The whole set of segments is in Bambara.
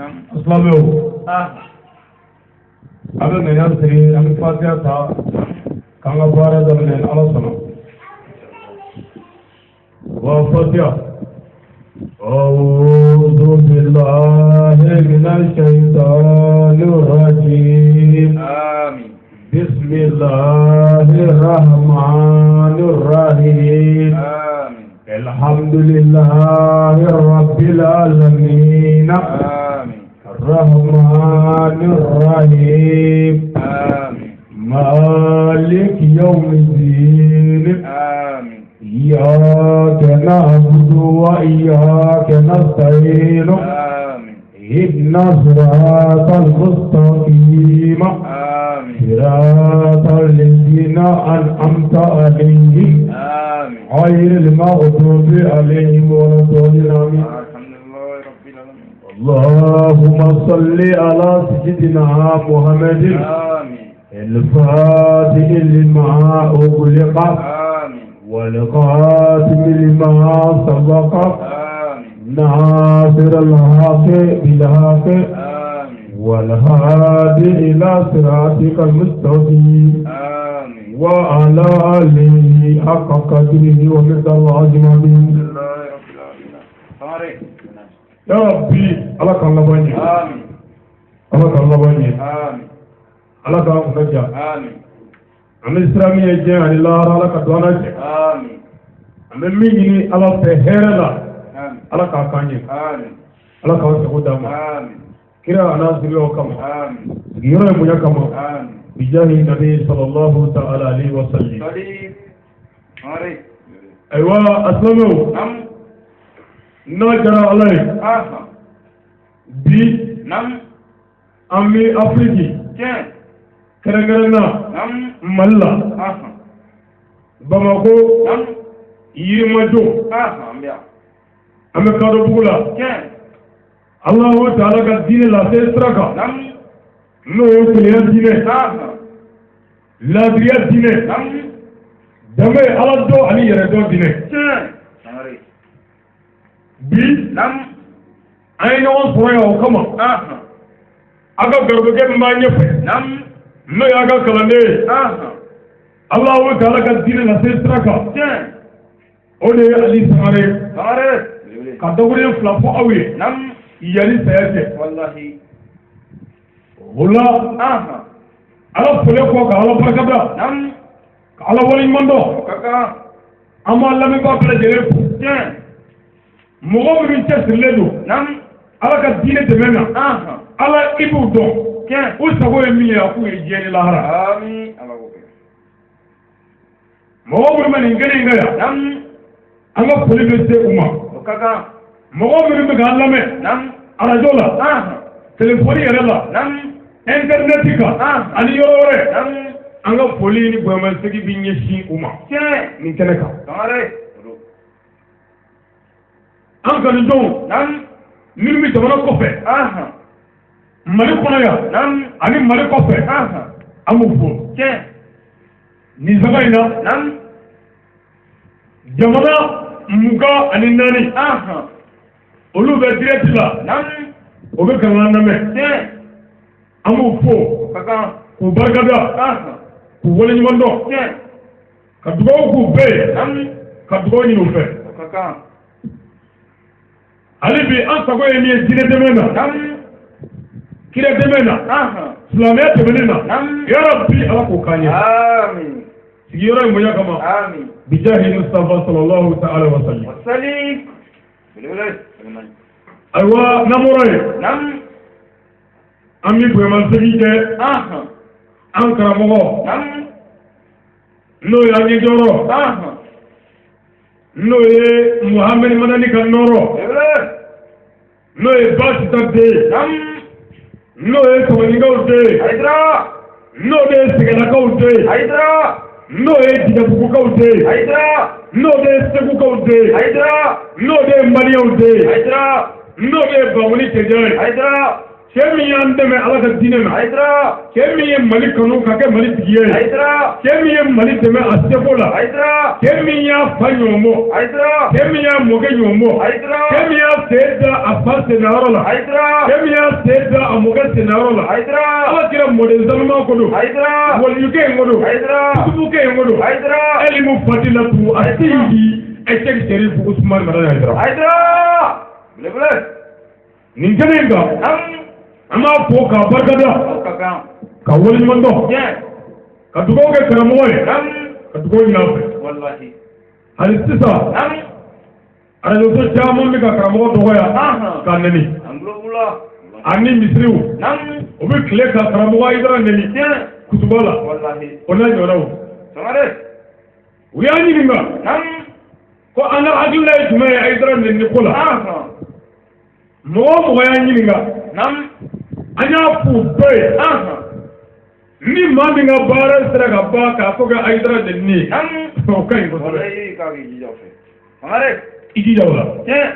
Silamɛw, an bɛ ŋaniya siri, an bɛ fatiya ta k'an ka baara daminɛ ni Ala sɔnna. Wa fatiya. أعوذ بالله من الشيطان الرجيم. آمين. بسم الله الرحمن الرحيم. آمين. الحمد لله رب العالمين. آمين. الرحمن الرحيم. آمين. مالك يوم الدين. آمين. إياك نعبد وإياك نستعين. آمين. اهدنا الصراط المستقيم. آمين. صراط الذين أنعمت عليهم. آمين. غير المغضوب عليهم ولا الضالين، آمين. الحمد لله رب العالمين. اللهم صل على سيدنا محمد. آمين. الفاتح لما أغلق. آمين. والخاتم لما سبق. آمين. ناصر الحق بالحق. آمين. والهادي إلى صراطك المستقيم. آمين. وعلى آله حق قدره ومقداره العظيم، آمين. الحمد لله رب العالمين. Sangare. Ya Rabbi, Ala k'an laban ɲɛ. آمين. Ala k'an laban ɲɛ. آمين. Ala k'an kunna diya. آمين. An bɛ sira min ye diɲɛ ani lahara, Ala ka don an n'a cɛ. آمين. An bɛ min ɲini Ala fɛ hɛrɛ la, آمين. Ala k'a k'an ye. آمين. Ala k'an sago d'an ma. آمين. Kira a n'a siriyaw kama. آمين. Sigiyɔrɔ in bonya kama. آمين. Bijahi nabi sallallahu ta'ala alaihi wa sallam. Sali. Sangare. Ayiwa, a silamɛw, Nam. n'a diyara Ala ye, Aha. bi Nam. an bɛ Afiriki, Tiɲɛ. kɛrɛnkɛrɛn na Nam. Mali la, Aha. Bamakɔ, Nam. Yirimajɔ, Aha. An bɛ yan. an bɛ Kadɔbugu la. Tiɲɛ. Alahu ta'ala ka diinɛ lase sira kan, Nam. n'o ye kelenya diinɛ, Aha. laadiriya diinɛ, Nam. danbe Ala dɔn ani yɛrɛ dɔn diinɛ. Tiɲɛ. Sangare. Bi Nam. an ye ɲɔgɔn sɔrɔ yan o kama. Aha. A ka garibukɛ min b'an ɲɛfɛ, Nam. n'o y'a ka kalanden ye, Aha. Alahu ta'ala ka diinɛ lase sira kan, Tiɲɛ. o de ye Ali Sangare. Sangare. Belebele. Ka dakuruɲɛ fila fɔ aw ye Nam. yanni saya cɛ. Wallahi. O la, Aha. Ala folen kɔ ka Ala barikada, Nam. ka Ala waleɲuman dɔn, O ka kan. an b'a lamɛnbaa bɛɛ lajɛlen fo. Tiɲɛ. Mɔgɔ minnu cɛsirilen don Nam. Ala ka diinɛ dɛmɛ na, Aha. Ala i b'u dɔn. Tiɲɛ. U sago ye min ye, a k'u ye diɲɛ ni lahara. Amin. Ala k'o kɛ. Mɔgɔ minnu bɛ nin kɛnɛ in kan yan, Nam. an ka foli bɛ se u ma. O ka kan. Mɔgɔ minnu bɛ k'an lamɛn Nam. arajo la, Aha. telefɔni yɛrɛ la, Nam. intɛrinɛti kan Ah. ani yɔrɔ wɛrɛ, Nam. an ka foli ni bonyamasegin bɛ ɲɛsin u ma Tiɲɛ. nin kɛnɛ kan. Sangare. O don. An kanudenw Nam. minnu bɛ jamana kɔfɛ, Aha. Mali kɔnɔ yan Nam. ani Mali kɔfɛ, Aha. an b'u fo. Tiɲɛ. Nin sanga in na, Nam. jamana 24, Aha. olu bɛ direct la, Nam. o bɛ kan k'an lamɛn. Tiɲɛ. An b'u fo O ka kan. k'u barikada, Aha. k'u waleɲuman dɔn, Tiɲɛ. ka dugawu k'u bɛɛ ye, Nam. ka dugawu ɲini u fɛ. O ka kan. Hali bi an sago ye min ye diinɛ dɛmɛ na, Nam. kira dɛmɛ na, Aha. silamɛya dɛmɛni na, Nam. ya Rabbi, Ala k'o k'an ye. Amin. Sigiyɔrɔ in bonya kama, Amin. bijahi Mustafa sallallahu ta'ala wa sallam. Wasali. Belebele. Ayiwa, n'an bɔra yen, Nam. an bɛ bonyamasegin kɛ Aha. an karamɔgɔ, Nam. n'o y'an ɲɛjɔyɔrɔ, Aha. n'o ye Muhamɛdi Madani ka nɔɔrɔ, Belebele. n'o ye Basita den ye, Nam. n'o ye Samaninkaw den ye, Hayidara. n'o de ye Sɛgɛnakaw den ye, Hayidara. n'o ye Jigabugukaw den ye, Hayidara. n'o de ye Segukaw den ye, Hayidara. n'o de ye Maliyɛnw den ye, Hayidara. n'o de ye Bamuni cɛjan ye, Hayidara. Cɛ min y'an dɛmɛ Ala ka diinɛ na. Hayidara. Cɛ min ye Mali kanu ka kɛ Mali tigiya ye. Hayidara. Cɛ min ye Mali dɛmɛ a seko la. Hayidara. Cɛ min y'a fa ɲɔgɔn bɔ. Hayidara. Cɛ min y'a mɔkɛ ɲɔgɔn bɔ. Hayidara. Cɛ min y'a sen da a fa sennayɔrɔ la. Hayidara. Cɛ min y'a sen da a mɔkɛ sennayɔrɔ la. Hayidara. Ala kira mɔden sanuman ko don. Hayidara. Waliyukɛ in ko don. Hayidara. Kutubukɛ in ko don. Hayidara. Elimu fadilatu a seyidi Cheikh Cherif Ousmane Madani Hayidara. Hayidara. Belebele. Nin kɛnɛ in kan. Nam. An b'a fo k'a barikada. O ka kan. Ka waleɲuman dɔn. Tiɲɛ. Ka dugawu kɛ karamɔgɔ ye. Nam. Ka dugawu ɲini an fɛ. Walahi. Hali sisan. Nam. Arajoso caman bɛ ka karamɔgɔ dɔgɔya. Ahan. K'a nɛni. An tulo b'u la. Ani misiriw. Nam. U bɛ tile ka karamɔgɔ Hayidara nɛni. Tiɲɛ. Kutuba la. Walahi. O n'a ɲɔgɔnnaw. Sangare. U y'a ɲininka. Nam. Ko an ka hakilina ye jumɛn ye Hayidara nɛni ko la. Ahan. Mɔgɔ o mɔgɔ y'an ɲininka. Nam. An y'a f'u bɛɛ ye. Ahan. Ni maa min ka baara sera ka ban k'a fɔ kɛ Hayidara nɛni ye. Nam. O ka ɲi kosɛbɛ. Walahi k'a k'i jija o fɛ. Sangare. I jija o la. Tiɲɛ.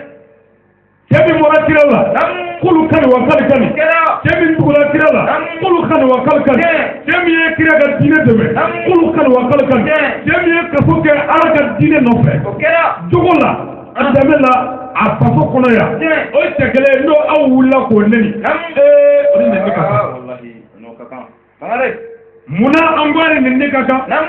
Cɛ min bɔra kira la. Nam. K'olu ka nin wa k'ale ka nin. Kɛra. Cɛ min tugura kira la. Nam. K'olu ka nin wa k'ale ka nin. Tiɲɛ. Cɛ min ye kira ka diinɛ dɛmɛ. Nam. K'olu ka nin wa k'ale ka nin. Tiɲɛ. Cɛ min ye kaso kɛ Ala ka diinɛ nɔfɛ. O kɛra. Jogo la. A danbe la. A faso kɔnɔ yan. Tiɲɛ. O cɛ kelen n'o aw wulila k'o nɛni. Nam. Ee o ni nɛni ka kan. Ah, walahi n'o ka kan. Sangare. Munna an ko a ni nɛni ka kan? Nam.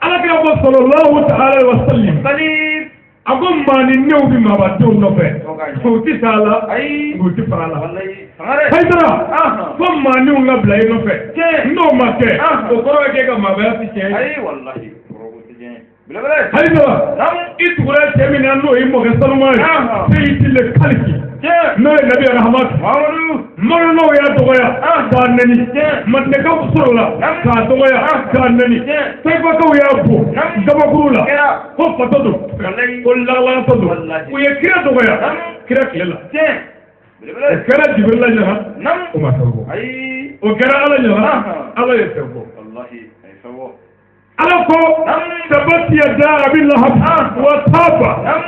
Ala kira ko sallallahu ta'ala wa sallim. Salim. A ko maanindenw bɛ maabadenw nɔfɛ. O ka ɲi. U ti s'a la. Ayi. U ti fara a la. Walahi. Sangare. Hayidara. Ahan. Fo maaninw ka bila i nɔfɛ. Tiɲɛ. N'o ma kɛ. Ahan. O kɔrɔ ye k'e ka maabaya ti tiɲɛ ye. Ayi walahi. Kɔrɔ ko tɛ tiɲɛ ye. Belebele. Hayidara. Nam. I tugura cɛ min na n'o y'i mɔkɛ sanuman ye. Ahan. Seyidi le kaliki. Tiɲɛ. N'o ye Nabi Rahamatu. Mamadu. Maranɔw y'a dɔgɔya. Ahan. K'a nɛni. Tiɲɛ. Madinɛkaw sɔrɔla. Nam. K'a dɔgɔya. Ahan. K'a nɛni. Tiɲɛ. Sayifakaw y'a bon. Nam. Gabakuru la. Kɛra. Ko fatɔ don. Walahi. Ko lagalagatɔ don. Walahi. U ye kira dɔgɔya. Nam. Kira tile la. Tiɲɛ. O Belebele. kɛra Jibirila ɲɛna. Nam. O ma fɛn bɔ. Ayi. O kɛra Ala ɲɛna. Ahan. Ala ye fɛn bɔ. Walahi. A ye fɛn bɔ. Ala ko. Nam. Tabati yada abi lahab. Ahan. Wa taba. Nam.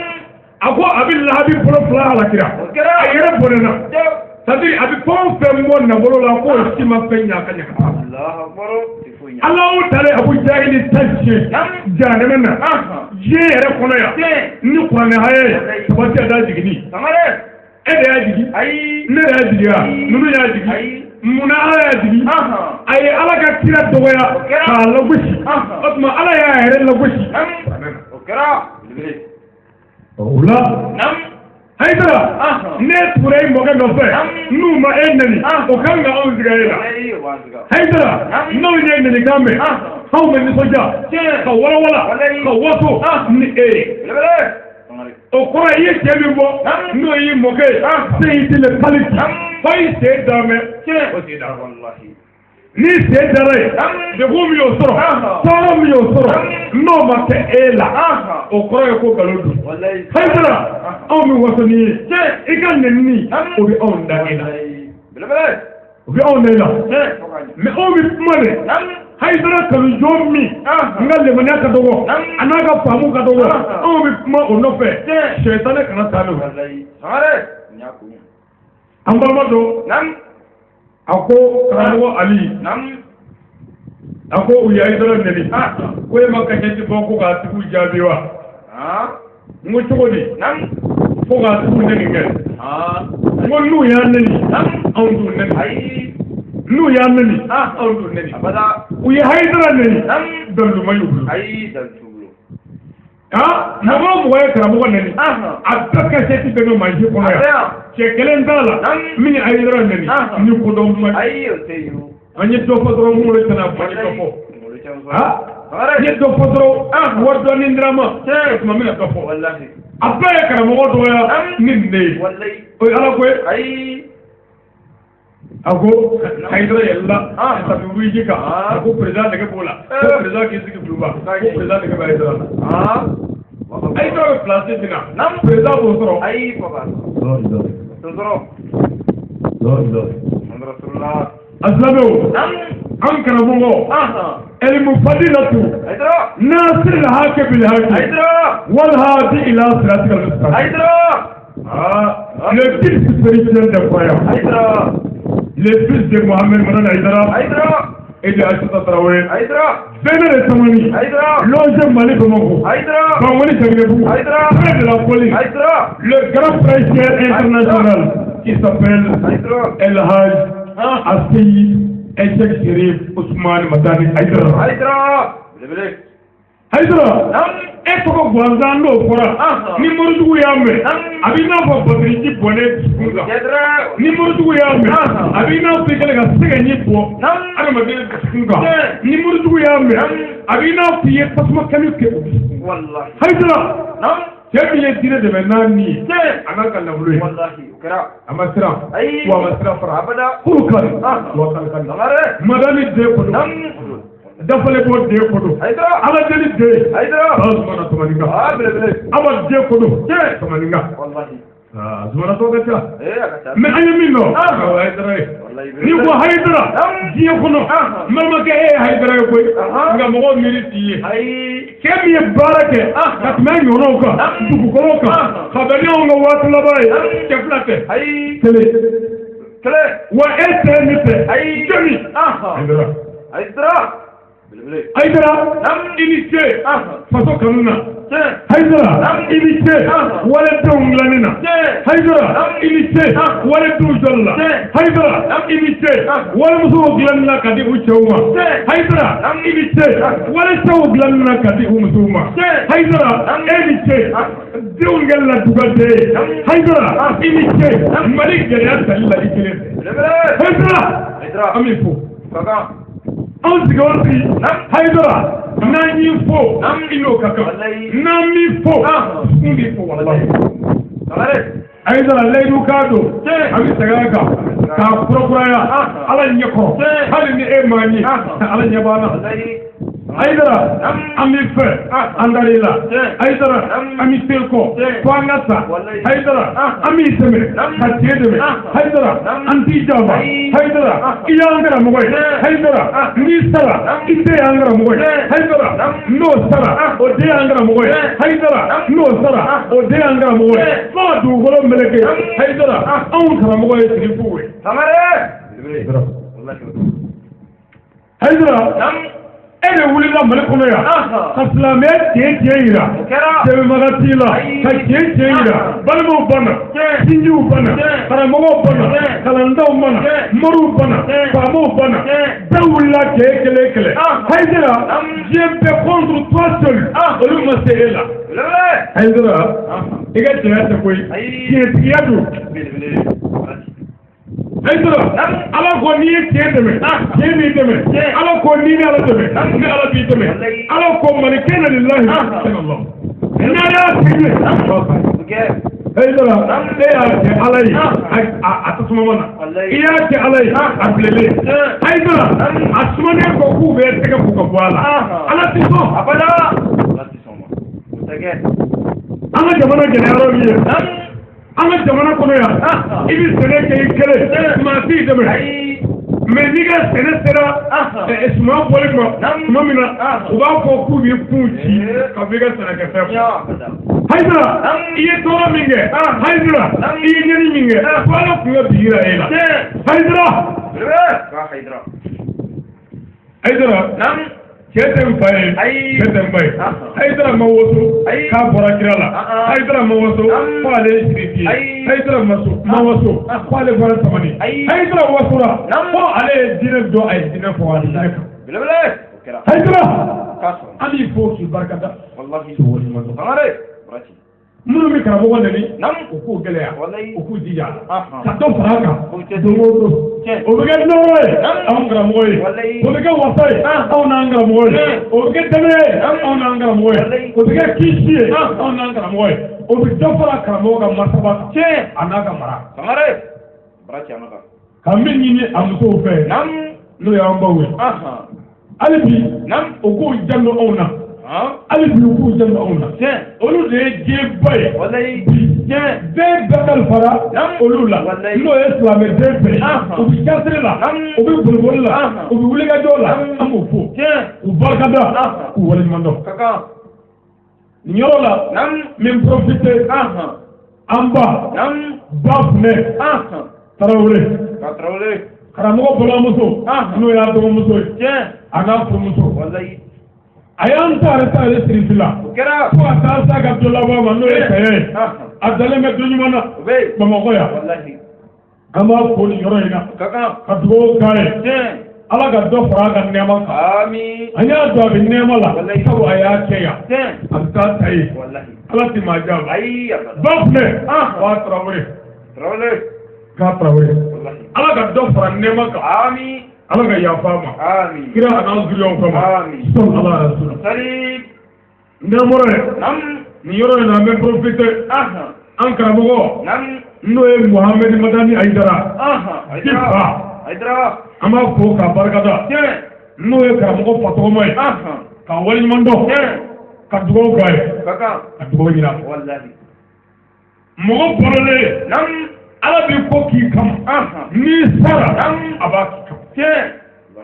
A ko abi lahabi bolo fila halakira. O kɛra. A yɛrɛ bɔnɛna. Tiɲɛ. C'est à dire a bɛ fɛn o fɛn bɔ nafolo la k'o si ma fɛn ɲɛ a ka ɲɛ ka taa. Allahu akbar. Ti foyi ɲɛ. Ala o taara Abu Jahili ta tiɲɛ. Nam. Jahanama na. Ahan. Diɲɛ yɛrɛ kɔnɔ yan. Tiɲɛ. Ni kuranɛ haya ye. Tabati yada jiginni. Sangare. E de y'a jigi. Ayi. Ne de y'a jigi wa? Ninnu y'a jigi. Ayi. Munna Ala y'a jigi? Ahan. A ye Ala ka kira dɔgɔya O kɛra. k'a lagosi. Ahan. O tuma Ala y'a yɛrɛ lagosi. Nam. O kɛra. Belebele. O la. Nam. Hayidara. Ahan. Ne tugura i mɔkɛ nɔfɛ. Nam. N'u ma e nɛni. Ahan. O kan ka anw siga e la. Walahi o b'an siga. Hayidara. Nam. N'anw ye nɛnikan mɛn. Ahan. Anw bɛ nisɔndiya. Tiɲɛ. Ka walawala. Walahi. Ka waso. Ahan. Ni e ye. Belebele. Sangare. O kɔrɔ i ye cɛ min bɔ. Nam. N'o y'i mɔkɛ ye. Ahan. Seyidi le kaliki. Nam. Fo i sen da mɛ. Tiɲɛ. O sen da. Walahi. Ni sen dara yen. Nam. Degun min y'o sɔrɔ. Ahan. Tɔɔrɔ min y'o sɔrɔ. Nam. N'o ma kɛ e la. Ahan. O kɔrɔ ye ko nkalon don. Walahi. Hayidara. Anw bɛ waso n'i ye. Tiɲɛ. I ka nɛnini. Nam. O bɛ anw da e la. Walahi. Belebele. O bɛ anw da e la. Tiɲɛ. Fo ka ɲɛ. Mais anw bɛ kuma de. Nam. Hayidara kanu jɔn min. Ahan. N ka lemaniya ka dɔgɔ. Nam. A n'a ka faamu ka dɔgɔ. Ahan. Anw bɛ kuma o nɔfɛ. Tiɲɛ. Sɛtanɛ kana taa n'o ye. Walahi. Sangare. Nin y'a kun ye. An balima dɔ. Nam. A ko karamɔgɔ Ali. Nam. A ko u ye Hayidara nɛni. Ahan. Ko e ma kasɛti bɔ ko k'a tigiw jaabi wa? Ah. N ko cogo di? Nam. Fo k'a tigiw nɛni kɛ. Ah. N ko n'u y'an nɛni. Nam. Anw t'u nɛni. Ayi. N'u y'an nɛni. Ahan. Anw t'u nɛni. Abada. U ye Hayidara nɛni. Nam. Dalilu y'u bolo. Ayi dalilu t'u bolo. Ah, mɔgɔ o mɔgɔ ye karamɔgɔ nɛni. Ahan. A bɛɛ kasɛti bɛɛ bɛ mansin kɔnɔ A yan. bɛ yan. Cɛ kelen t'a la. Nam. Min ye Hayidara nɛni. Ahan. Ni kodɔn kuma ye. Ayi o tɛ yen o. An ye dɔ fɔ dɔrɔn mun de tɛna fɔ an ye dɔ fɔ. Kunkolo caman sɔrɔ. Ah. Sangare. N ye dɔ fɔ dɔrɔn. Ahan. Wari dɔɔni dira n ma. Tiɲɛ. O tuma n bɛna dɔ fɔ. Walahi. A bɛɛ ye karamɔgɔ dɔgɔya Nam. ni nin de ye. Walahi. O ye Ala ko ye. Ayi. A ko Hayidara yɛlɛla Ahan. tapis rouge kan. Ah. A ko président nege b'o la. Ko Eh. président k'i sigi kuluba. Ko président nege bɛ Hayidara la. Ah. Hayidara bɛ place min na. Nam. Président b'o sɔrɔ. Ayi fo ka sɔrɔ. T'o sɔrɔ. Rasulullah. A silamɛw. Nam. An karamɔgɔ. Ahan. Elimu fadilatu. Hayidara. Nasir al-haqi bil haqi. Hayidara. Wal hadi ila siratikal mustaqim. Hayidara. Ah, le guide spirituel des croyants. Hayidara. Le fils de Mohamed Madani Haïdara. Haïdara. Et de Aïssata Traoré. Haïdara. Venez de Tamani. Haïdara. Logé Mali Bamako. Haïdara. Bangoni Djagnebougou. Haïdara. Près de la police. Haïdara. Le grand prêcheur international qui s'appelle Haïdara. El Hajj Asseyi Echek Chérif Ousmane Madani Haïdara. Haïdara. Belebele. Haïdara. Nam. E tɔgɔ gansan n'o fɔra ni morijugu y'a mɛn a b'i n'a fɔ batiriji bɔnnen dusukun kan. Jɛdɛrɛ. Ni morijugu y'a mɛn a b'i n'a fɔ i kɛlen ka sɛgɛn bɔ adamaden dusukun kan. Ni morijugu y'a mɛn a b'i n'a fɔ i ye tasuma kɛnɛ kɛ o dusukun. Wallahi. Haïdara. Nam. Cɛ min ye diinɛ dɛmɛ n'a ni ye Tiɲɛ. a n'a ka nafolo ye. Wallahi o kɛra. A ma siran. Ayi. Wa a ma siran fara. Abada. Kuru kari. Wa kali kali. Sangare. Madani den ko don. Nam. Dafale ko den ko don. Haïdara. Ala deli den. Haïdara. Ba Zumana Tamaninka. Ah belebele. Aba den ko don. Tiɲɛ. Tamaninka. Wallahi. Aa Zumana tɔ ka ca. Eh a ka ca. Mais an ye min dɔn. Ah. O ye Haïdara ye. Wallahi. N'i ko Haïdara. Diɲɛ kɔnɔ. Balimakɛ e ye Haïdara ye koyi. Nka mɔgɔw miiri t'i ye. Ayi. Cɛ min ye baara kɛ ka tɛmɛ ɲɔgɔnw kan dugukolo kan ka bɛn ni anw ka waati laban ye cɛ fila tɛ. Ayi. Kelen. Kelen. Wa e tɛ ne tɛ. Ayi. Jɔnni. Haïdara. Haïdara. Belebele. Haïdara. I ni ce. Faso kanu na. Tiɲɛ. Haïdara. I ni ce. Waledenw dilanni na. Tiɲɛ. Haïdara. I ni ce. Waledenw jɔli la. Tiɲɛ. Haïdara. I ni ce. Walimusow dilanni na ka di u cɛw ma. Tiɲɛ. Haïdara. I ni ce. Walicɛw dilanni na ka di u musow ma. Tiɲɛ. Haïdara. E ni ce. Denw kɛ ladugaden ye. Haïdara. I ni ce. Mali gɛlɛya tali la i kelen fɛ. Belebele. Haïdara. Haïdara. An b'i fo. Ka kan. Anw sigiyɔrɔ sigi. Haïdara. N'an y'i fo. I n'o ka kan. Wallahi. N'an m'i fo. Kun b'i fo walahi. Sangare. Haïdara layidu k'a don. Tiɲɛ. An bɛ segin a kan. K'a kurakuraya. Ala ɲɛ kɔrɔ. Tiɲɛ. Hali ni e m'a ye. Ala ɲɛ b'an na. Wallahi. Haïdara. An b'i fɛ. An dar'i la. Tiɲɛ. Haïdara. An b'i se kɔ. Tiɲɛ. Fo an ka sa. Wallahi. Haïdara. An b'i dɛmɛ. Ka tiɲɛ dɛmɛ. Haïdara. An t'i janfa. Ayi. Haïdara. I y'an karamɔgɔ ye. Tiɲɛ. Haïdara. N'i sara. I den y'an karamɔgɔ ye. Tiɲɛ. Haïdara. N'o sara. O den y'an karamɔgɔ ye. Tiɲɛ. Haïdara. N'o sara. O den y'an karamɔgɔ ye. Tiɲɛ. Fo ka dugukolo meleke. Haïdara. Anw karamɔgɔ ye Sirifu ye. Sangare. Belebele. Wallahi. Haïdara. Nam. E de wulila Mali kɔnɔ yan. Ka silamɛya tiɲɛ tiɲɛ yira. O kɛra. Dɛmɛbaga t'i la. Ayi. Ka tiɲɛ tiɲɛ yira. Balimaw banna. Tiɲɛ. Sinjiw banna. Tiɲɛ. Karamɔgɔw banna. Tiɲɛ. Kalandenw banna. Tiɲɛ. Moriw banna. Tiɲɛ. Faamaw banna. Tiɲɛ. Bɛɛ wulila k'e kelen kɛlɛ. Haïdara. Diɲɛ bɛɛ contre toi seul. Olu ma se e la. Belebele. Haïdara. I ka cɛya tɛ koyi. Ayi. Tiɲɛtigiya don. Belebele. Haïdara. Ala ko n'i ye tiɲɛ dɛmɛ. Tiɲɛ b'i dɛmɛ. Tiɲɛ. Ala ko n'i ni Ala dɛmɛ. Ni Ala b'i dɛmɛ. Wallahi. Ala ko malikɛ na lillahi. N'a y'a tigɛ. O kɛ. Haïdara. E y'a kɛ Ala ye. A tasuma ma na. Wallahi. I y'a kɛ Ala ye. A bilenlen. Tiɲɛ. Haïdara. A sumanen kɔ k'u bɛ tɛgɛ ko ka bɔ a la. Ala ti sɔn. Abada. Ala ti sɔn ma. O tɛ kɛ. An ka jamana gɛlɛya yɔrɔ min ye. Nam. An ka jamana kɔnɔ yan. I bɛ sɛnɛ kɛ i kelen. Maa t'i dɛmɛ. Ayi. Mais n'i ka sɛnɛ sera suman bɔli ma tuma min na u b'a fɔ k'u b'i kun ci ka bɔ i ka sɛnɛkɛfɛn kɔnɔ. Abada. Haïdara. I ye tɔɔrɔ min kɛ. Haïdara. I ye ɲɛni min kɛ. Fo Ala kun ka bi yira e la. Tiɲɛ. Haïdara. Belebele. Ka Haïdara. Haïdara. Nam. Cɛ tɛ n fa ye. Ayi. Cɛ tɛ n ba ye. Haïdara ma waso. Ayi. K'a bɔra kira la. Haïdara ma waso. Nam. Ko ale ye Sirifi ye. Ayi. Haïdara ma waso. Ko ale bɔra Tamani. Ayi. Haïdara wasora. Nam. Ko ale ye diinɛ dɔn a ye diinɛ fɔ a ye diinɛ kan. Belebele. O kɛra. Haïdara. K'a sɔrɔ. An b'i fo k'i barika da. Wallahi. K'i waleɲuman dɔn. Sangare. Barati. Minnu bɛ karamɔgɔ nɛni. Nam. U k'u gɛlɛya. Wallahi. U k'u jija a la. Ka dɔ fara a kan. O tɛ. Don o don. Tiɲɛ. O bɛ kɛ nɔrɔ ye. Nam. Anw karamɔgɔ ye. Wallahi. O bɛ kɛ wasa ye. Anw n'an karamɔgɔ ye. Tiɲɛ. O bɛ kɛ dɛmɛ ye. Anw n'an karamɔgɔ ye. Wallahi. O bɛ kɛ kisi ye. Anw n'an karamɔgɔ ye. O bɛ dɔ fara karamɔgɔ ka martaba kan. Tiɲɛ. A n'a ka mara. Sangare. Barati a ma kan. Ka min ɲini a musow fɛ. Nam. N'o y'an baw ye. Hali bi. Nam. U k'u janto anw na. Hali bi u k'u janto anw na. Tiɲɛ. Olu de ye diɲɛ ba ye. Wallahi. Bi. Tiɲɛ. Bɛɛ bɛɛ kalifara Nam. olu la. Wallahi. N'o ye silamɛden bɛɛ ye. U bɛ cɛsiri la. U bɛ boliboli la. U bɛ wulikajɔ la. An b'u fo. Tiɲɛ. K'u barikada. K'u waleɲuman dɔn. Ka kan. Nin yɔrɔ la. Nam. N bɛ profiter. An ba. Nam. Ba Funɛ. Tarawele. Ka Tarawele. Karamɔgɔ balimamuso n'o y'a dɔgɔmuso ye a n'a furumuso a y'an taare taare sirisi la fo ka taa s'a ka don laban ma n'o ye saya ye a dalen bɛ don ɲuman na Bamakɔ yan an b'a fo nin yɔrɔ in na ka dugawu k'a ye Ala ka dɔ fara a ka nɛɛma kan an y'a dɔn a bɛ nɛɛma la sabu a y'a kɛ yan a bɛ taa ta yen Ala ti maa janfa ba filɛ ba Tarawele k'a Tarawele Ala ka dɔ fara nɛɛma kan Ala ka yafa a ma kira a n'an zuriyaw kama sɔn Ala rasulu n'an bɔra yen nin yɔrɔ in na an bɛ profiter an karamɔgɔ n'o ye Muhamɛdi Madani Ayidara Jifa an b'a fo k'a barikada n'o ye karamɔgɔ fatɔgɔma ye k'a waleɲuman dɔn ka dugawu k'a ye ka dugawu ɲini a fɛ mɔgɔ balolen Ala b'i ko k'i kama n'i sara a b'a k'i kama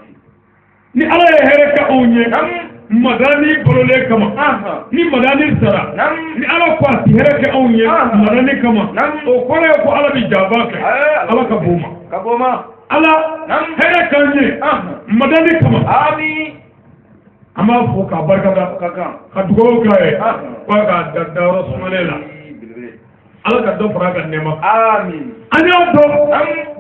ni Ala ye hɛrɛ kɛ anw ye Madani balolen kama ni Madani sara ni Ala ko a ti hɛrɛ kɛ anw ye Madani kama o kɔrɔ ye ko Ala bɛ janfa kɛ Ala ka bon ma Ala hɛrɛ k'an ye Madani kama an b'a fo k'a barikada ka dugawu k'a ye k'a ka da dayɔrɔ sumalen la Ala ka dɔ fara a ka nɛɛma an y'a dɔn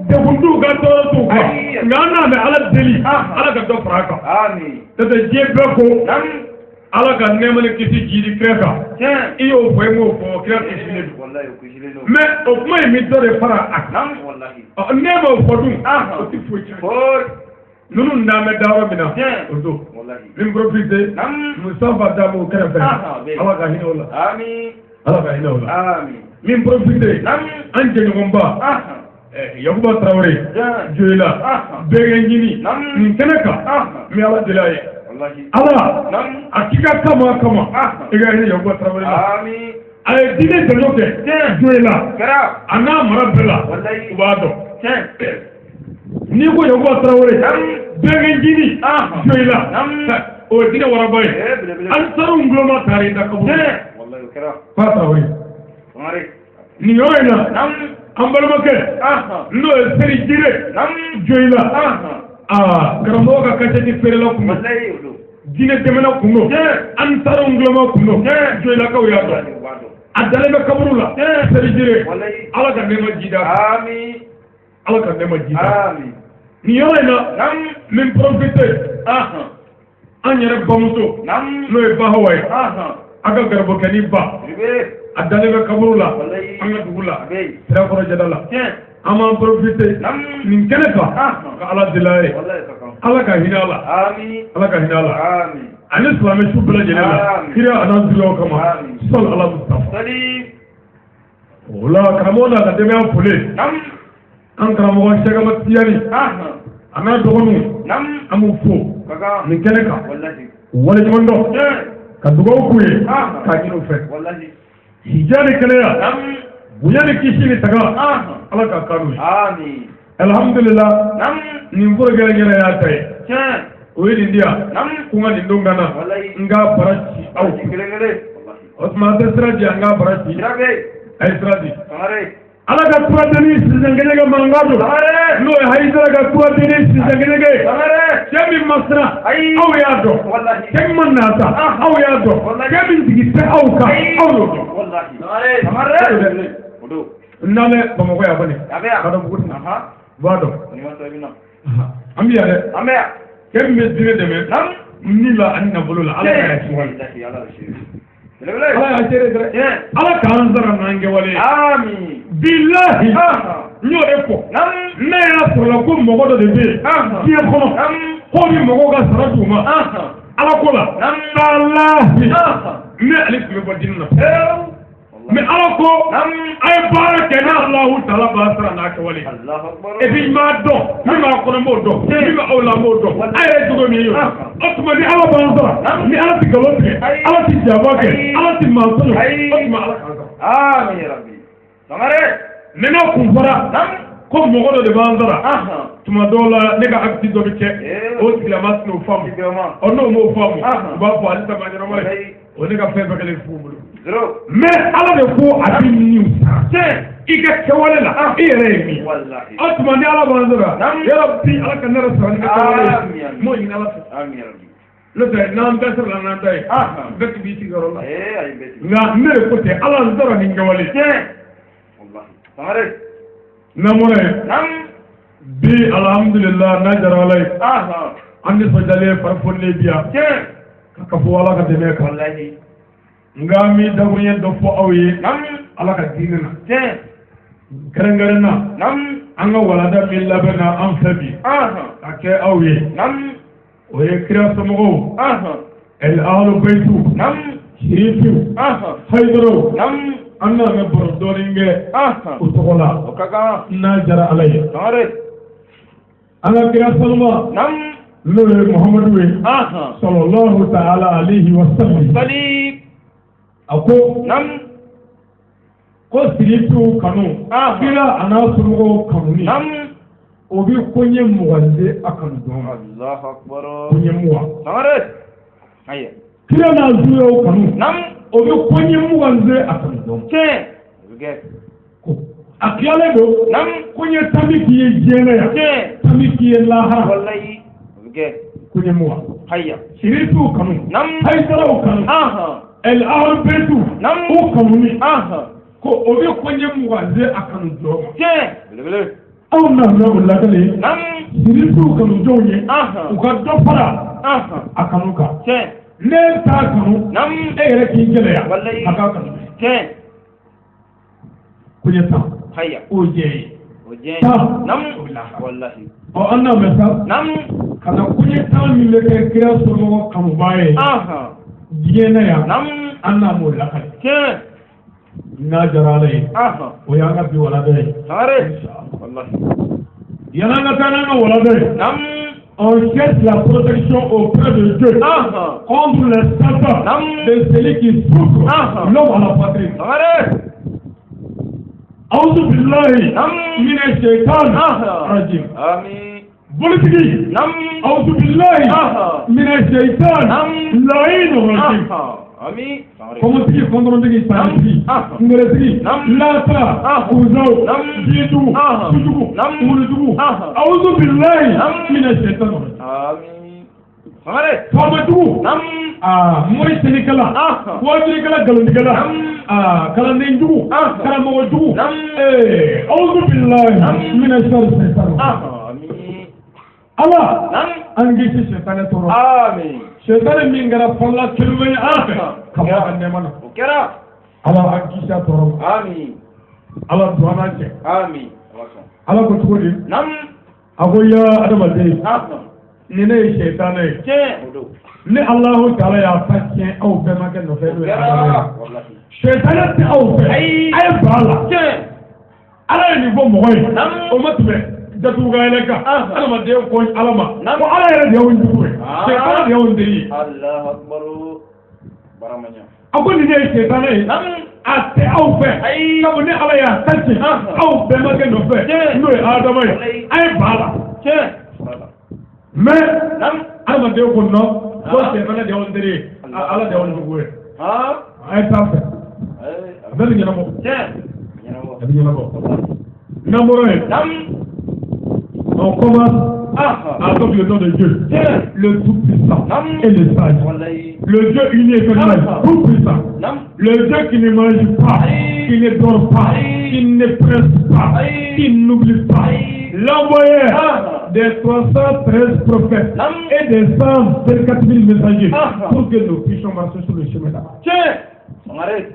degun t'u kan tɔɔrɔ t'u kan nka an n'a bɛ Ala deli Ala ka dɔ fara a kan n'o tɛ diɲɛ bɛɛ ko Ala ka nɛɛma ni kisi jidi kira kan i y'o fɔ i m'o fɔ kira kisilen don mais o kuma in bɛ dɔ de fara a kan n'e m'o fɔ dun o tɛ foyi tiɲɛ ninnu n'an bɛ da yɔrɔ min na o don n profite Mustafa Dabo kɛrɛfɛ Ala ka hinɛ o la Ala ka hinɛ o la min profite an jɛɲɔgɔnba Yakuba Tarawele Joyila bɛɛ ɲini nin kɛnɛ kan n bɛ Ala deli a ye Ala a k'i ka kama kama i ka hinɛ Yakuba Tarawele la a ye diinɛ jɔjɔ kɛ Joyila a n'a mara bɛɛ la u b'a dɔn n'i ko Yakuba Tarawele bɛɛ ɲini Joyila o ye diinɛ waraba ye alisaru nguloma taara i da kaburu fa Tarawele nin yɔrɔ in na an balimakɛ n'o ye Seri Jire Joyila aa karamɔgɔ ka kasɛti feerela kun don diinɛ dɛmɛna kun don ansaru nguloma kun don Joyilakaw y'a dɔn a dalen bɛ kaburu la Seri Jire Ala ka nɛɛma jida Ala ka nɛɛma jida nin yɔrɔ in na n bɛ profite an yɛrɛ bamuso n'o ye Bahawa ye a ka garibukɛnin ba a dalen bɛ kaburu la an ka dugu la Sirakɔrɔ jada la an b'an profite nin kɛnɛ kan ka Ala deli a ye Ala ka hinɛ a la Ala ka hinɛ a la ani silamɛ su bɛɛ lajɛlen la kira a n'an zuriyaw kama sɔli Ala Mustafa o la karamɔgɔ n'a ka denbaya folen an karamɔgɔ Sɛkɛma Tijani a n'a dɔgɔninw an b'u fo nin kɛnɛ kan waleɲuman dɔn ka dugawu k'u ye k'a ɲini u fɛ hijɛ ni kɛnɛya bonya ni kisi ni taga Ala ka kanu ye alhamdulillah nin forokɛ yɛrɛ y'a ta ye o ye nin di yan ko n ka nin don ka na n k'a bara ci aw o tuma an tɛ sira di an k'a bara ci a ye sira di Ala ka kuradenni sisan kɛɲɛkɛ mankan don n'o ye Hayidara ka kuradenni sisan kɛɲɛkɛ cɛ min ma siran aw y'a dɔn cɛ min ma nata aw y'a dɔn cɛ min jigi tɛ aw kan aw y'o dɔn n'an bɛ Bamakɔ yan kɔni ka dɔn bugu u b'a dɔn an bɛ yan dɛ cɛ min bɛ diinɛ dɛmɛ ni la ani nafolo la Ala k'a seere Ala y'a seere dɛ Ala k'an sara n'an kɛwale ye bilahi n y'o de fɔ ne y'a sɔrɔla ko mɔgɔ dɔ de bɛ yen diɲɛ kɔnɔ k'o bɛ mɔgɔw ka sara d'u ma Ala ko la walahi ne ale tun bɛ bɔ diinɛ na mais Ala ko a ye baara kɛ ni Alahu taala b'a sara n'a kɛwale et puis n b'a dɔn min b'a kɔnɔ n b'o dɔn min bɛ aw la n b'o dɔn a yɛrɛ jogo min ye o tuma ni Ala b'an sara ni Ala tɛ nkalon tigɛ Ala tɛ janfa kɛ Ala tɛ maa tɔɲɔ o tuma Ala k'an sara mais n'a kun fɔra ko mɔgɔ dɔ de b'an sara tuma dɔw la ne ka acte dɔ bɛ kɛ o tigilama tɛn'o faamu ɔ n'o m'o faamu u b'a fɔ ale ta ma ɲɛnama ye o ne ka fɛn fɛn kɛlen fu bolo mais Ala de ko a bɛ niw sara. I ka kɛwale la, i yɛrɛ ye min ye. Wallahi. O tuma ni Ala b'an sɔrɔ, yarabi, Ala ka ne yɛrɛ sɔrɔ ni ka kɛwale ye. Amin, amin. N b'o ɲini Ala fɛ. Amin ya Rabbi. N'o tɛ, n'an bɛɛ sɔrɔla n'an ta ye, bɛɛ tun b'i sigiyɔrɔ la. Eh, ayi bɛɛ ti. Nka ne de ko tɛ, Ala n sɔrɔ ni kɛwale ye. Tiɲɛ. Wallahi. Sangare. N'an bɔra yen, bi alhamdulillah, n'a diyara Ala ye, an nisɔndiyalen, farifonilen bi yan ka fɔ Ala ka dɛmɛ kan. Wallahi. Nka an bɛ dakuruɲɛ dɔ fɔ aw ye Ala ka diinɛ na, kɛrɛnkɛrɛn na, an ka walanda min labɛnna an fɛ bi ka kɛ aw ye, o ye kira somɔgɔw, el ahlu bayitu, sirifiw, hayidaraw. An n'a bɛ baro dɔɔnin kɛ o tɔgɔ la, O ka kan. n'a diyara Ala ye. Sangare. An ka kira sanuma, n'o ye Muhamadu ye, sallallahu ta'ala alayhi wa sallam, Sali. a ko ko sirifiw kanu, kira a n'a somɔgɔw kanuni, o bɛ koɲɛ 20 de a kanu dɔn ma. Allahu akbar. Koɲɛ 20. Sangare. Ayiwa. Kira n'a zuyew kanu, o bɛ koɲɛ 20 de a kanu dɔn ma. Tiɲɛ. O bɛ kɛ. Ko a tilalen don, koɲɛ 10 bɛ k'i ye diɲɛ na yan, Tiɲɛ. 10 bɛ k'i ye lahara. Wallahi. O bɛ kɛ. Koɲɛ 20. Haya. Sirifiw kanu, hayidaraw kanu, el ahlu bayitu, o kanuni, ko o bɛ koɲɛ 20 de a kanu dɔn ma. Tiɲɛ. Belebele. Aw nana o lakale sirifiw kanu jɔnw ye, u ka dɔ fara a kanu kan. Tiɲɛ. Ne t'a kanu, e yɛrɛ k'i gɛlɛya Wallahi. a k'a kanu. Tiɲɛ. Koɲɛ 10, Haya. o ye diɲɛ ye. O diɲɛ. 10, o bɛ lahara. Wallahi. Ɔ, an n'a mɛn sa ka na koɲɛ 10 min bɛ kɛ kira somɔgɔ kanubaa ye diɲɛ na yan, an n'a m'o lakale. Tiɲɛ. N'a diyara Ala ye, o y'an ka bi walanda ye. Sangare. Wallahi. Yan'an ka taa n'an ka walanda ye, on cherche la protection auprès de Dieu contre les Satans, de celui qui souffre l'homme à la poitrine. Sangare. أعوذ بالله من الشيطان الرجيم. Amin. Bolitigi. أعوذ بالله من الشيطان اللعين الرجيم. Amin. Sangare. Kɔmɔtigi, kɔntɔrɔntigi, sanitigi, ngeretigi, lata, kuzaw, jijugu, sujugu, wulujugu. أعوذ بالله من الشيطان الرجيم. Amin. Sangare. Faamajugu, aa, mori selikɛla, wajulikɛla, nkalontigɛla, aa, kalanden jugu, karamɔgɔ jugu, ee, أعوذ بالله من الشر الشيطان. Amin. Ala an kisi sɛtanɛ tɔɔrɔ. Amin. Sɛtanɛ min kɛra fɔlɔla kelenma ye Ala fɛ ka bɔ a ka nɛɛma na. O kɛra. Ala an kisi a tɔɔrɔ ma. Amin. Ala don an n'a cɛ. Amin. Ala sɔn. Ala ko cogo di? A ko ya adamaden, ni ne ye sɛtanɛ ye, Tiɲɛ. O don. ni Alahu taala y'a ta tiɲɛ aw bɛɛ ma kɛ nɔfɛ, n'o ye Adama ye. Wallahi. Sɛtanɛ tɛ aw fɛ, Ayi. a ye ban a la. Tiɲɛ. Ala ye nin fɔ mɔgɔ ye, o ma tɛmɛ datugu ka yɛlɛ kan. Adamaden ko Ala ma ko Ala yɛrɛ de y'anw jugu ye, sɛtanɛ de y'anw teri ye. Allahu akbar. Baramanya. A ko nin ne ye sɛtanɛ ye, a tɛ aw fɛ, Ayi. sabu ni Ala y'a ta tiɲɛ aw bɛɛ ma kɛ nɔfɛ, n'o ye Adama ye, a ye ban a la. Tiɲɛ. Mais adamaden ko non, ko sɛtanɛ de y'anw teri ye, Ala de y'anw jugu ye. A ye taa fɛ, a bɛɛ bɛ ɲɛnabɔ. Tiɲɛ. Ɲɛnabɔ. A bɛ ɲɛnabɔ. N'an bɔra yen, on commence avec le nom de Dieu, le Tout-Puissant et le Sage, Wallahi. le Dieu uni et éternel, Tout-Puissant, le Dieu qui ne mange pas, qui ne dort pas, qui ne presse pas, qui n'oublie pas, l'envoyeur des 313 prophètes et des 124 000 messagers pour que nous puissions marcher sur le chemin d'Allah. Tiɲɛ. Sangare.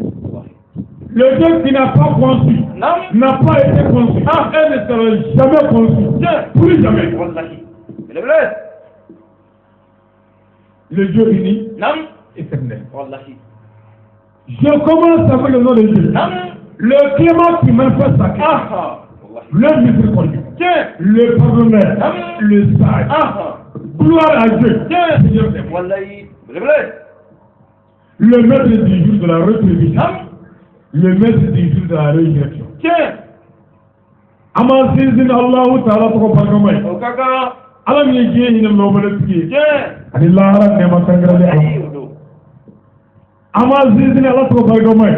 Le Dieu qui n'a pas conçu, n'a pas été conçu, et ne sera jamais conçu, plus jamais. Wallahi. Belebele. Le Dieu uni, éternel. Wallahi. Je commence avec le nom de Dieu. Le clément qui manifeste sa clémence, Wallahi. le miséricordieux, Tiɲɛ. le pardonneur, le sage. Gloire à Dieu, Seigneur des mondes. Wallahi. Belebele. Le maître du jour de la rétribution, le maître du jour de la résurrection. Tiɲɛ. An b'an sinsin Alahu taala tɔgɔ barikama ye. O ka kan. Ala min ye diɲɛ hinɛ lɔbɔlɛtigi ye, Tiɲɛ. ani lahara nɛɛma kɛrɛnkɛrɛnlen Ala. Ayi, o don. An b'an sinsin Ala tɔgɔ barikama ye.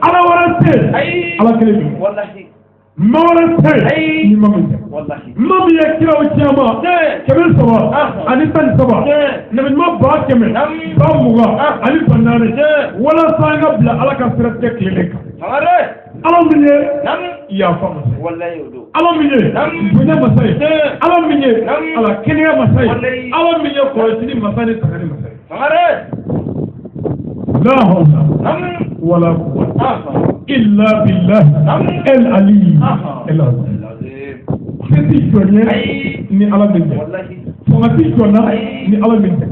Ala wɛrɛ tɛ yen, Ayi. Ala kelen don. Wallahi. Maa wɛrɛ tɛ yen ni ma min tɛ. Ma min ye kiraw caman 313, nabiɲuman 100 200 ani 40, walasa an ka bila Ala ka siratigɛ tilennen kan. Ala min ye yafa masa ye, Ala min ye bonya masa ye, Ala min ye ala kɛnɛya masa ye, Ala min ye kɔlɔsili masa ni tangani masa ye. La hawla wala quwwata illa billahi el ali el azim. Se ti jɔn ye ni Ala min tɛ, fanga ti jɔn na ni Ala min tɛ,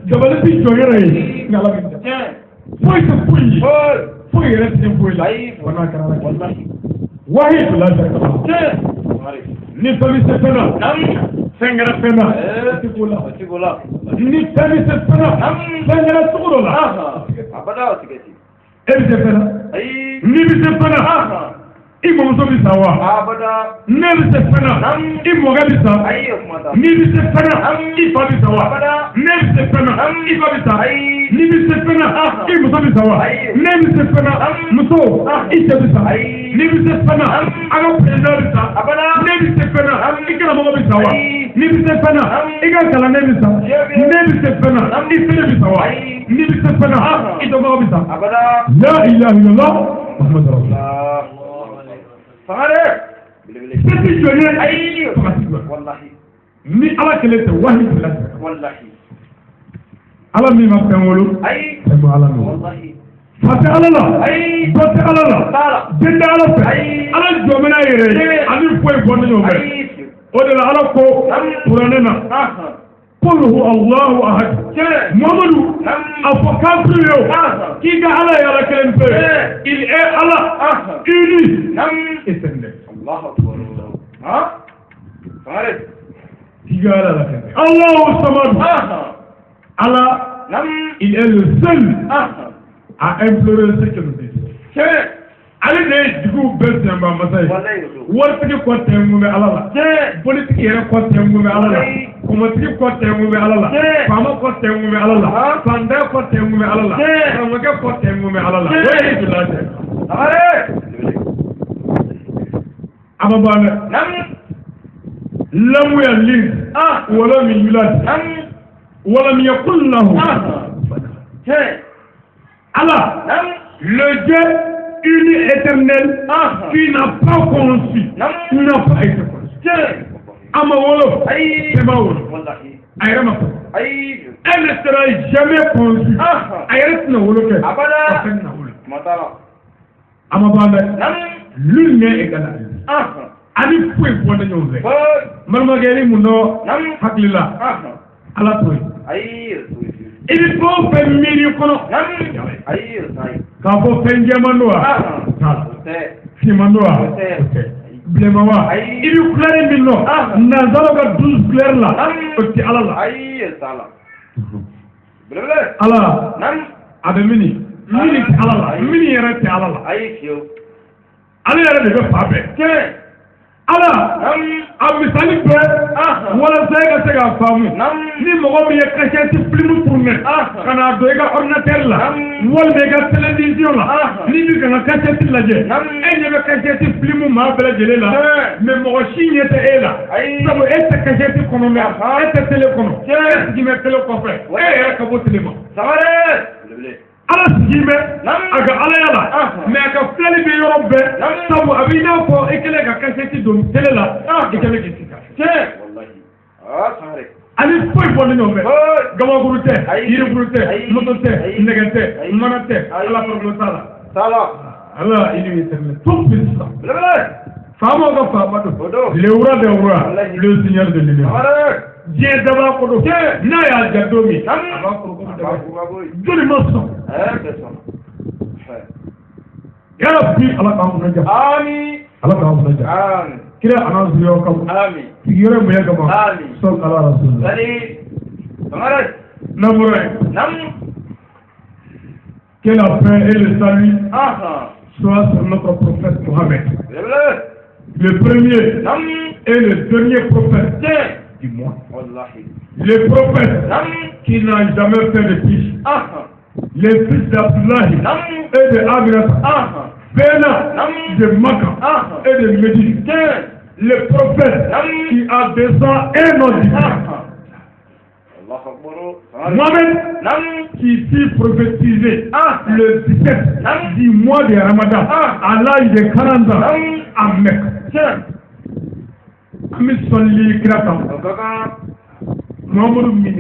dabali ti jɔn yɛrɛ ye ni Ala min tɛ, foyi tɛ foyi ye, foyi yɛrɛ tɛ foyi la wa n'a kɛra Ala kelen. Wahi la sharika lahu. Ni fɛn bɛ se fɛn na, fɛn kɛra fɛn na, o tɛ ko la. Ni fɛn bɛ se fɛn na, fɛn kɛra cogo dɔ la, e bɛ se fɛn na. N'i bɛ se fɛn na, i mɔmuso bɛ sa wa? Ne bɛ se fɛn na, i mɔkɛ bɛ sa. N'i bɛ se fɛn na, i fa bɛ sa wa? Ne bɛ se fɛn na, i ba bɛ sa. N'i bɛ se fɛn na, i muso bɛ sa wa? Ne bɛ se fɛn na, muso, i cɛ bɛ sa. N'i bɛ se fɛn na, an ka président bɛ sa. Ne bɛ se fɛn na, i karamɔgɔ bɛ sa wa? N'i bɛ se fɛn na, i ka kalanden bɛ sa. Ne bɛ se fɛn na, i fɛnɛ bɛ sa wa? N'i bɛ se fɛn na, i dɔnbagaw bɛ sa. La ilaha illallah Muhammadu rasulullah. Se ti jɔn ye, fanga ti jɔn ni Ala kelen tɛ. Wahi bila Ala min ma fɛn wolo, fɛn ma Ala min wolo. Fa tɛ Ala la, ba tɛ Ala la, den tɛ Ala fɛ. Ala jɔ bɛ n'a yɛrɛ ye, ani foyi bɔ ni ɲɔgɔn fɛ. O de la Ala ko kuranɛ na: Qul huwa Allahu ahad. Muhammadu, a fɔ kafiri ye o k'i ka Ala ye Ala kelen pe. Il est Allah unique éternel. K'i ka Ala la kelen pe. Allahu samad. Allah, il est le seul à implorer ce que nous désirons. Ale de ye juguw bɛɛ sɛnba masa ye. Waritigi kɔ tɛnkun bɛ Ala la, politiki yɛrɛ kɔ tɛnkun bɛ Ala la, kɔmɔtigi kɔ tɛnkun bɛ Ala la, faama kɔ tɛnkun bɛ Ala la, fantan kɔ tɛnkun bɛ Ala la, karamɔgɔkɛ kɔ tɛnkun bɛ Ala la. O ye jula cɛ. A ma ban dɛ. Lam yalid walam yulad walam yakun lahu. Allah, le Dieu unique éternel qui n'a pas conçu, n'a pas été conçu. A ma wolo, fɛn ma wolo, a yɛrɛ ma sɔrɔ. Elle ne sera jamais conçue. A yɛrɛ tɛna wolo kɛ. A fɛn tɛna wolo. A ma ban dɛ. L'une n'est égale à lui. Ani foyi bɔ ne ɲɔgɔn fɛ. Balimakɛ, ni mun dɔ hakili la, Ala t'o ye. I bɛ fɛn o fɛn miiri kɔnɔ k'a fɔ fɛn jɛman don wa? T'a la. Finman don wa? O tɛ. Bilenman wa? I bɛ couleur min dɔn nanzaraw ka 12 couleurs la, o tɛ Ala la. Ala a bɛ mini mini tɛ Ala la, mini yɛrɛ tɛ Ala la. Ale yɛrɛ de bɛ fa bɛɛ. Ala a misali bɛɛ, walasa e ka se k'a faamu, ni mɔgɔ min ye cassette film tourné ka n'a don i ka ordinateur la walima i ka télévision la, n'i bɛ ka n ka cassette lajɛ, e ɲɛ bɛ cassette film maa bɛɛ lajɛlen la, mais mɔgɔ si ɲɛ tɛ e la, sabu e tɛ cassette kɔnɔ, mɛ e tɛ télé kɔnɔ, e sigi bɛ télé kɔfɛ, e yɛrɛ ka bɔ télé ma. Ala sigi bɛ a ka alaya la, mais a ka filɛli bɛ yɔrɔ bɛɛ, sabu a b'i n'a fɔ i kɛlen ka cassette don télé la, i kɛlen k'i sigi. Ani foyi bɔ ni ɲɔgɔn fɛ. Gabakuru tɛ, yirikuru tɛ, moto tɛ, nɛgɛ tɛ, mana tɛ, Ala farikolo t'a la. Ala il est éternel tout puissant. Faamaw ka faama don, le roi des rois, le seigneur de l'univers. Diɲɛ daba ko don, n'a y'a ja don min, a b'a foroko daba. Joli ma sɔn? Ya Rabbi, Ala k'an kunna ja. Ala k'an kunna ja. Kira a n'an zuriyaw kama, sigiyɔrɔ bonya kama, sɔn ala rasulillah. N'an bɔra yen, que la paix et le salut soient sur notre prophète Mohammed, le premier et le dernier prophète du monde, le prophète qui n'a jamais fait de péché, le fils d'Abdullahi et de Aminata, Venant de Makkah et de Médine, le prophète qui a 201 ans différents. Allahu akbar. Mohamed qui fut prophétisé le 17 du mois de Ramadan à l'âge de 40 ans à Mecque. An bɛ sɔli kira kan. O ka kan. Muhammadu min,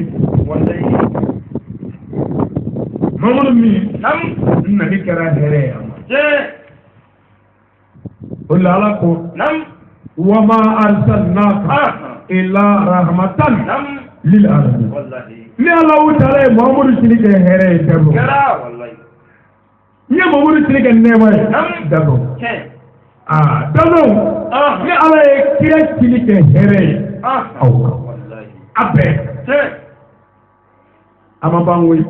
Wallahi. Muhammadu min nali kɛra hɛrɛ ye a ma. O la, Ala ko: وما أرسلناك إلا رحمة للعالمين. Wallahi. Ni Alahu Taala ye Muhammadu cili kɛ hɛrɛ ye, dabɔ. Kɛra wallahi. N ye Muhammadu cili kɛ nɛɛma ye, dabɔ. Aa, dabɔ. Ni Ala ye kira cili kɛ hɛrɛ ye aw kan. Wallahi. A bɛɛ. A ma ban koyi.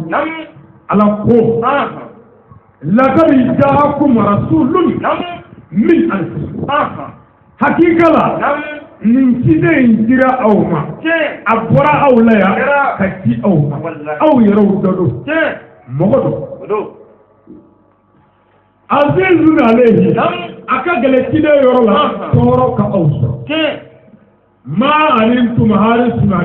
Ala ko: لقد جاءكم رسول من أنفسكم. Hakika la, nin ciden in dira aw ma. A bɔra aw la yan ka ci aw ma. Wallahi. Aw yɛrɛw dɔ don. Mɔgɔ don. O don. عزيز عليه. A ka gɛlɛn ciden yɔrɔ la, tɔɔrɔ ka aw sɔrɔ. ما عنتم حريص.